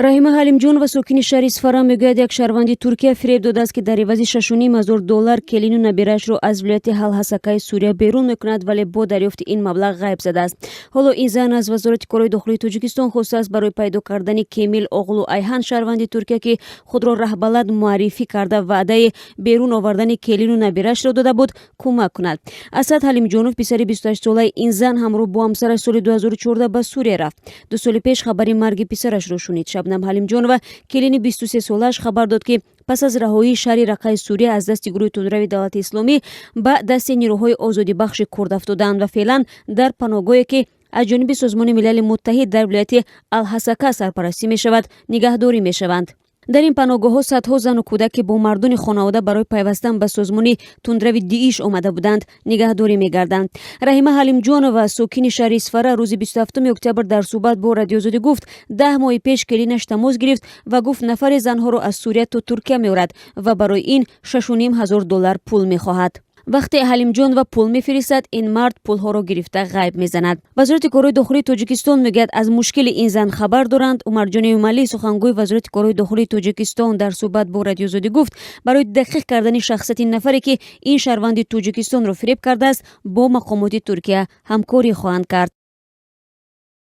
Раҳима Ҳалимҷонова, сокини шаҳри Исфара, мегӯяд, як шаҳрванди Туркия фиреб додааст, ки дар ивази 6,5 ҳазор доллар келину набираашро аз вилояти Ҳалҳасакаи Сурия берун мекунад, вале бо дарёфти ин маблағ ғайб задааст. Ҳоло ин зан аз Вазорати корҳои дохилии Тоҷикистон хостааст, барои пайдо кардани Кемил Оғлу Айҳан, шаҳрванди Туркия, ки худро раҳбалад муаррифӣ карда, ваъдаи берун овардани келину набираашро дода буд, кӯмак кунад. Асад Ҳалимҷонов, писари 28-солаи ин зан, ҳамроҳ бо ҳамсараш соли 2014 ба Сурия рафт. 2 соли пеш хабари марги писарашро шунид. Шабнам Ҳалимҷонова, келини 23-солааш, хабар дод, ки пас аз раҳоии шаҳри Раққаи Сурия аз дасти гурӯҳи тундрави Давлати Исломӣ ба дасти нирӯҳои озодибахши курд афтодаанд ва феълан дар паноҳгоҳе, ки аз ҷониби Созмони Милали Муттаҳид дар вилояти Алҳасака сарпарастӣ мешавад, нигаҳдорӣ мешаванд. Дар ин паноҳгоҳҳо садҳо зану кӯдак, ки бо мардони хонавода барои пайвастан ба созмони тундрави ДИИШ омада буданд, нигаҳдорӣ мегарданд. Раҳима Ҳалимҷонова, сокини шаҳри Исфара, рӯзи 27 октябр дар суҳбат бо Радиоозодӣ гуфт, 10 моҳи пеш келинаш тамос гирифт ва гуфт, нафаре занҳоро аз Сурия то Туркия меорад ва барои ин 6,5 ҳазор доллар пул мехоҳад. Вақте Ҳалимҷонова пул мефиристад, ин мард пулҳоро гирифта ғайб мезанад. Вазорати корҳои дохилии Тоҷикистон мегӯяд, аз мушкили ин зан хабар доранд. Умарҷони Эмомалӣ, сухангӯи Вазорати корҳои дохилии Тоҷикистон, дар суҳбат бо Радиозодӣ гуфт, барои дақиқ кардани шахсияти нафаре, ки ин шаҳрванди Тоҷикистонро фиреб кардааст, бо мақомоти Туркия ҳамкорӣ хоҳанд кард.